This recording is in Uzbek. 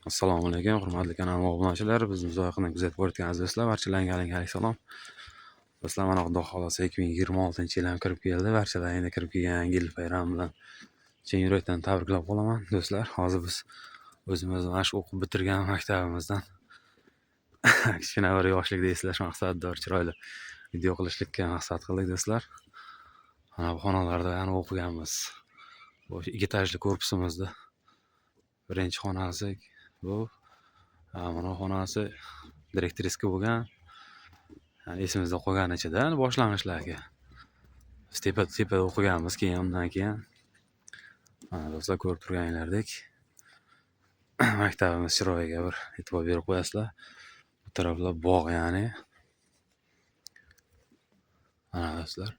Assalomu alaykum, hurmatli kanal obunachilar, bizni uzoqdan kuzatib borayotgan aziz do'stlar, barchalarga alayhi. Do'stlar, mana Xudo xohlasa 2026-yil ham kirib keldi. Barchalarni kirib kelgan yangi yil bayrami bilan chin yurakdan tabriklab qolaman. Do'stlar, hozir biz o'zimiz mana shu o'qib bitirgan maktabimizdan kichkina bir yoshlikni eslash maqsadida bir chiroyli video qilishlikka maqsad qildik, do'stlar. Mana bu xonalarda yana o'qiganmiz. Bu ikki etajli korpusimizda birinchi xonasi bu, mana bu xonasi директорский bo'lgan. Yani esimizda qolganichida boshlang'ichlarga. Biz tepada o'qiganmiz, keyin undan keyin mana, do'stlar, ko'rib turganinglardek, maktabimiz chiroyiga bir e'tibor berib qo'yasizlar. Bu taraflar bog', ya'ni. Mana, do'stlar.